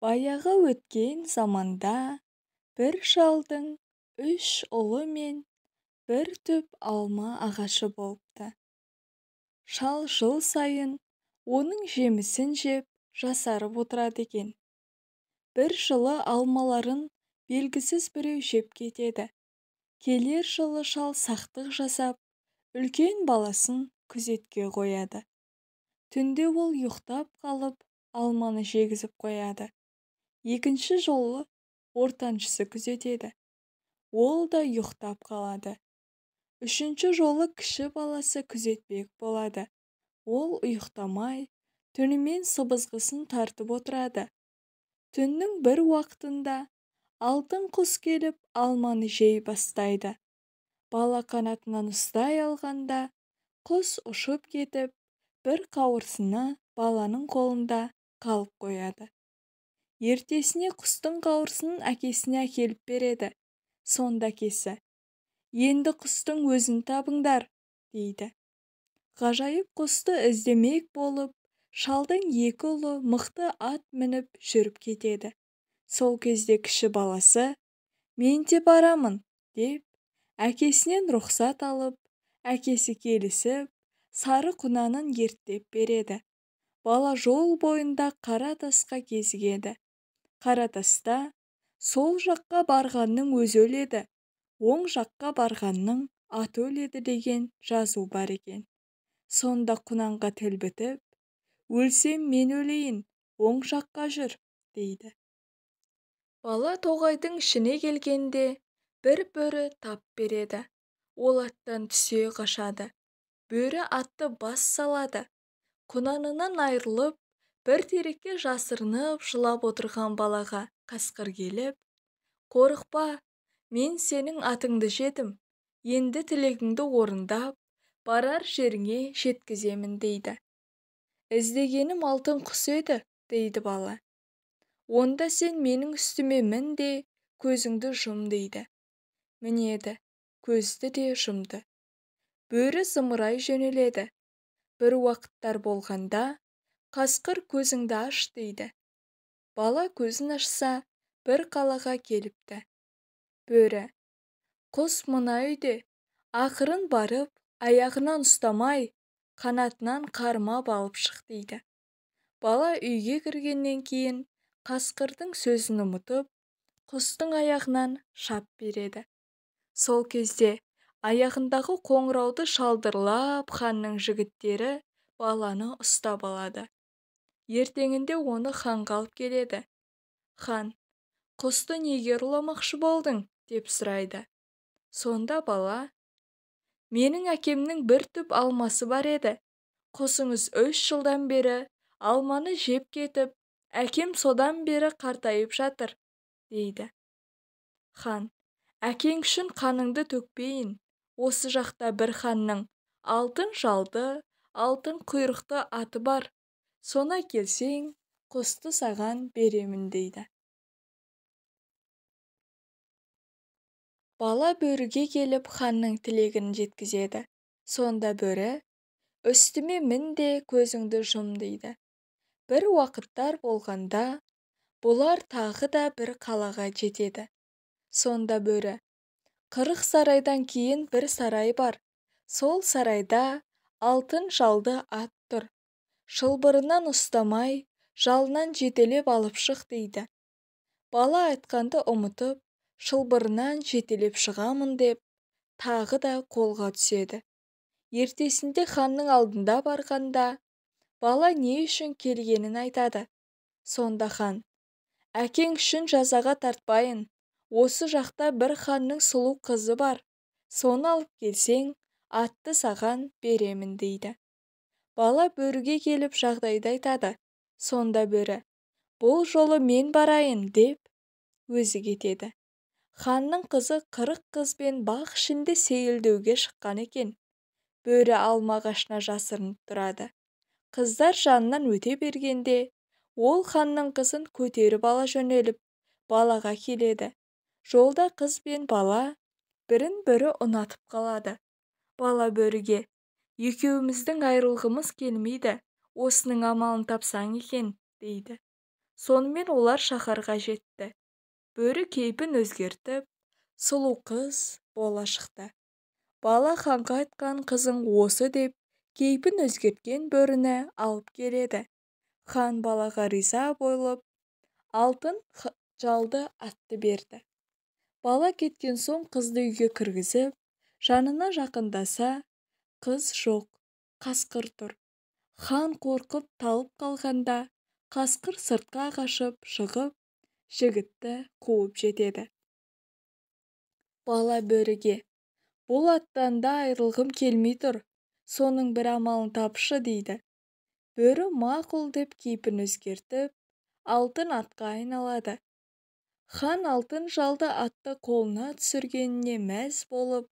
Баяғы өткен заманда бір шалдың үш ұлы мен бір түп алма ағашы болыпты. Шал жыл сайын оның жемісін жеп, жасарып отырады екен. Бір жылы алмаларын белгісіз біреу жеп кетеді. Келер жылы шал сақтық жасап, үлкен баласын күзетке қояды. Түнде ол ұйықтап қалып, алманы жегізіп қояды. Екінші жолы ортаншысы күзетеді. Ол да ұйықтап қалады. Үшінші жолы кіші баласы күзетпек болады. Ол ұйықтамай, түнімен сыбызғысын тартып отырады. Түннің бір уақытында алтын құс келіп, алманы жей бастайды. Бала қанатынан ұстай алғанда, құс ұшып кетіп, бір қауырсыны баланың қолында қалып қояды. Ертесіне құстың қауырсынын әкесіне әкеліп береді. Сонда әкесі: "Енді құстың өзін табыңдар", дейді. Ғажайып құсты іздемек болып, шалдың екі ұлы мықты ат мініп жүріп кетеді. Сол кезде кіші баласы: "Мен де барамын", деп, әкесінен рұқсат алып, әкесі келісіп, сары құнанын ерттеп береді. Бала жол бойында қара тасқа кезігеді. Қара таста: "Сол жаққа барғанның өзі өледі, оң жаққа барғанның аты өледі" деген жазу бар екен. Сонда құнанға тіл бітіп: "Өлсем мен өлейін, оң жаққа жүр", дейді. Бала тоғайдың ішіне келгенде бір бөрі тап береді. Ол аттан түсе қашады. Бөрі атты бас салады. Құнанынан айырылып, бір терекке жасырынып жылап отырған балаға қасқыр келіп: "Қорықпа, мен сенің атыңды жедім, енді тілегіңді орындап, барар жеріңе жеткіземін", дейді. "Іздегенім алтын құс еді", дейді бала. "Онда сен менің үстіме мін де, көзіңді жұм", дейді. Мінеді, көзді де жұмды. Бөрі зымырай жөнеледі. Бір уақыттар болғанда, қасқыр: "Көзіңді аш", дейді. Бала көзін ашса, бір қалаға келіпті. Бөрі: "Құс мына үйде, ақырын барып, аяғынан ұстамай, қанатынан қармап алып шық", дейді. Бала үйге кіргеннен кейін қасқырдың сөзін ұмытып, құстың аяғынан шап береді. Сол кезде аяғындағы қоңырауды шалдырлап, ханның жігіттері баланы ұстап алады. Ертеңінде оны ханға алып келеді. Хан: "Құсты неге ұрламақшы болдың?" деп сұрайды. Сонда бала: "Менің әкемнің бір түп алмасы бар еді. Құсыңыз 3 жылдан бері алманы жеп кетіп, әкем содан бері қартайып жатыр", дейді. Хан: "Әкең үшін қаныңды төкпейін, осы жақта бір ханның алтын жалды, алтын құйрықты аты бар, соны әкелсең, құсты саған беремін", дейді. Бала бөріге келіп, ханның тілегін жеткізеді. Сонда бөрі: "Үстіме мін де, көзіңді жұм", дейді. Бір уақыттар болғанда, бұлар тағы да бір қалаға жетеді. Сонда бөрі: 40 сарайдан кейін бір сарай бар, сол сарайда алтын жалды ат тұр, шылбырынан ұстамай, жалынан жетелеп алып шық", дейді. Бала айтқанды ұмытып, шылбырынан жетелеп шығамын деп, тағы да қолға түседі. Ертесінде ханның алдында барғанда, бала не үшін келгенін айтады. Сонда хан: "Әкең үшін жазаға тартпайын, осы жақта бір ханның сұлу қызы бар, соны алып келсең, атты саған беремін", дейді. Бала бөріге келіп, жағдайды айтады. Сонда бөрі: "Бұл жолы мен барайын", деп, өзі кетеді. Ханның қызы 40 қызбен бақ ішінде сейілдеуге шыққан екен. Бөрі алма ағашына жасырынып тұрады. Қыздар жанынан өте бергенде, ол ханның қызын көтеріп ала жөнеліп, балаға келеді. Жолда қыз бен бала бірін бірі ұнатып қалады. Бала бөріге: "Екеуміздің айырылғымыз келмейді, осының амалын тапсаң екен", дейді. Сонымен олар шаһарға жетті. Бөрі кейпін өзгертіп, сұлу қыз бола шықты. Бала ханға айтқан қызың осы деп, кейпін өзгерткен бөріні алып келеді. Хан балаға риза болып, алтын жалды атты берді. Бала кеткен соң қызды үйге кіргізіп, жанына жақындаса, қыз жоқ, қасқыр тұр. Хан қорқып талып қалғанда, қасқыр сыртқа қашып шығып, жігітті қуып жетеді. Бала бөріге: «Бұл аттан да айырылғым келмей тұр, соның бір амалын тапшы», – дейді. Бөрі мақұл деп кейпін өзгертіп, алтын атқа айналады. Хан алтын жалды атты қолына түсіргеніне мәз болып,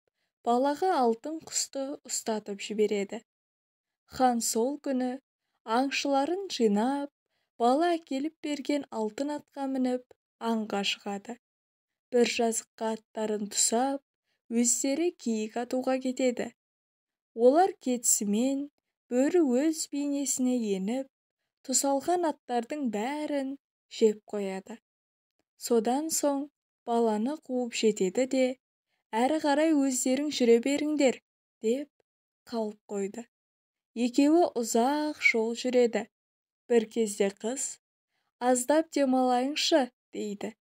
балаға алтын құсты ұстатып жібереді. Хан сол күні аңшыларын жинап, бала әкеліп берген алтын атқа мініп, аңға шығады. Бір жазыққа аттарын тұсап, өздері киік атуға кетеді. Олар кетісімен бөрі өз бейнесіне еніп, тұсалған аттардың бәрін жеп қояды. Содан соң баланы қуып жетеді де, әрі қарай өздерің жүре беріңдер, деп қалып қойды. Екеуі ұзақ жол жүреді. Бір кезде қыз: «Аздап демалайыншы», – дейді.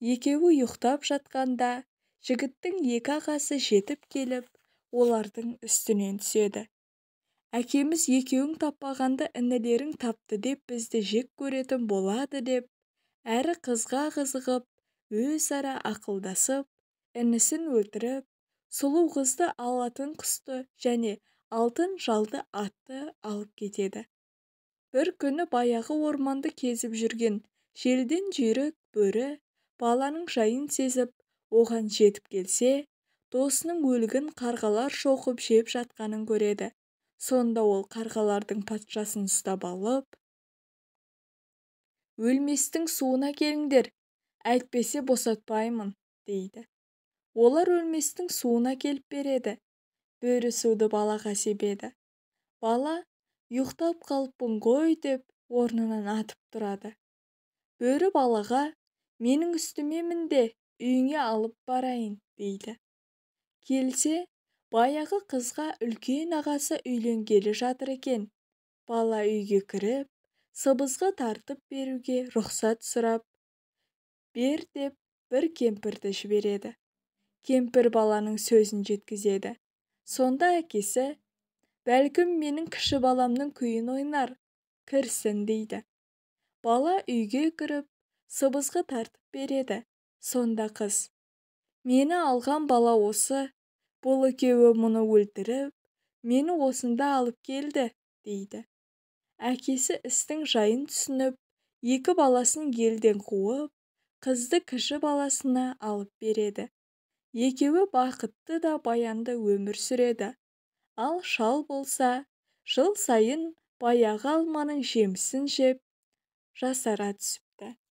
Екеуі ұйықтап жатқанда, жігіттің екі ағасы жетіп келіп, олардың үстінен түседі. Әкеміз екеуің таппағанды інілерің тапты деп бізді жек көретін болады деп, әрі қызға қызығып, өзара ақылдасып, інісін өлтіріп, сұлу қызды, алатын құсты және алтын жалды атты алып кетеді. Бір күні баяғы орманды кезіп жүрген желден жүйрік бөрі баланың жайын сезіп, оған жетіп келсе, досының өлігін қарғалар шоқып жеп жатқанын көреді. Сонда ол қарғалардың патшасын ұстап алып: «Өлместің суын әкеліңдер, әйтпесе босатпаймын», – дейді. Олар өлместің суын әкеліп береді. Бөрі суды балаға себеді. Бала ұйықтап қалыппын ғой деп орнынан атып тұрады. Бөрі балаға: «Менің үстіме мін де, үйіңе алып барайын», – дейді. Келсе, баяғы қызға үлкен ағасы үйленгелі жатыр екен. Бала үйге кіріп, сыбызғы тартып беруге рұқсат сұрап бер деп бір кемпірді жібереді. Кемпір баланың сөзін жеткізеді. Сонда әкесі: «Бәлкім, менің кіші баламның күйін ойнар, кірсін», – дейді. Бала үйге кіріп, сыбызғы тартып береді. Сонда қыз: «Мені алған бала осы, бұл екеуі мұны өлтіріп, мені осында алып келді», – дейді. Әкесі істің жайын түсініп, екі баласын елден қуып, қызды кіші баласына алып береді. Екеуі бақытты да баянды өмір сүреді. Ал шал болса, жыл сайын баяғы алманың жемісін жеп, жасара түсіпті.